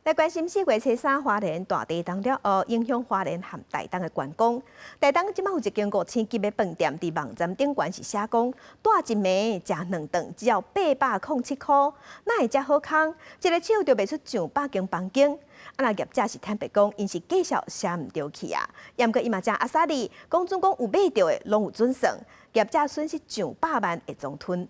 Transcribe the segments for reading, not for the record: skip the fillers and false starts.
來關心四月初三花蓮大地動了後，影響花蓮和台東的觀光。台東這馬有一間五星級的飯店，佇網站頂懸是寫講，蹛一暝食兩頓，只要807箍，哪會遮好康？一个手就賣出上百間房間。啊，若業者是坦白講，𪜶是介紹寫毋著去啊。毋過伊嘛誠阿莎力，講準講有買著的，攏有準算，業者損失上百萬會總吞。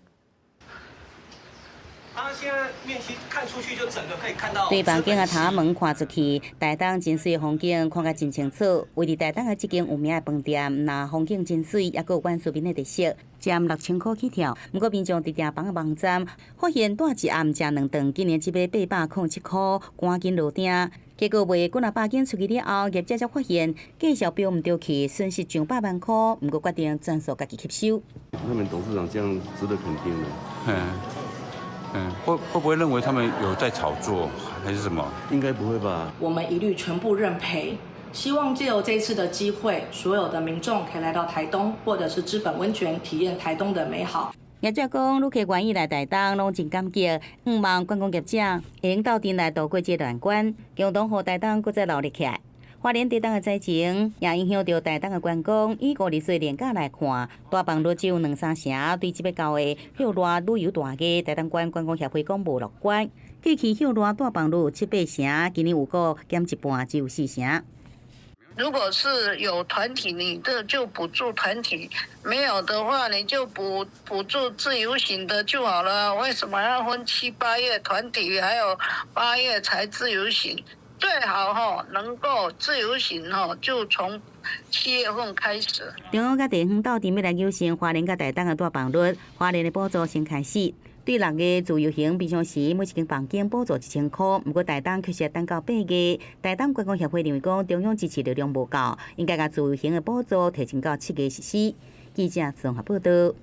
它現在面積看出去就整個可以看到。對房間的頭門看出去，台東真媠風景看甲真清楚。位佇台東的這間有名的飯店，毋但風景真媠，猶閣有原住民的特色，佔6000箍起跳。毋過民眾佇訂房的網站發現，蹛一暗食兩頓，竟然只欲807箍，趕緊落訂。結果賣幾若百間出去了後，業者才發現介紹標毋著去，損失上百萬箍。毋過決定全數家己吸收。他們董事長這樣值得肯定的。會不會認為他們有在炒作，還是什麼？應該不會吧。我們一律全部認賠，希望借由這次的機會，所有的民眾可以來到台東，或者是知本溫泉，體驗台東的美好。業者講，旅客願意來台東，攏真感激，向望觀光業者會用鬥陣來渡過這個難關，共同予台東閣再熱鬧起來。花蓮地動的災情也影響著台東的觀光。以54歲連假來看，大放率只有兩三成。對這欲到的歇熱旅遊大月，台東縣觀光協會講無樂觀。過去歇熱大放率有七八成，今年有閣減一半，只有四成。如果是有團體，你這就補助團體；沒有的話，你就補助自由行的就好了。為什麼要分七八月團體，還有八月才自由行？最好吼能夠自由行吼，就從7月份開始。中央佮地方鬥陣欲來糾正花蓮佮台東的大放率，花蓮的補助先開始。對六月自由行平常時每一間房間補助1000箍，毋過台東卻是等到八月。台東觀光協會認為講，中央支持力量無夠，應該共自由行的補助提前到7月實施。記者綜合報導。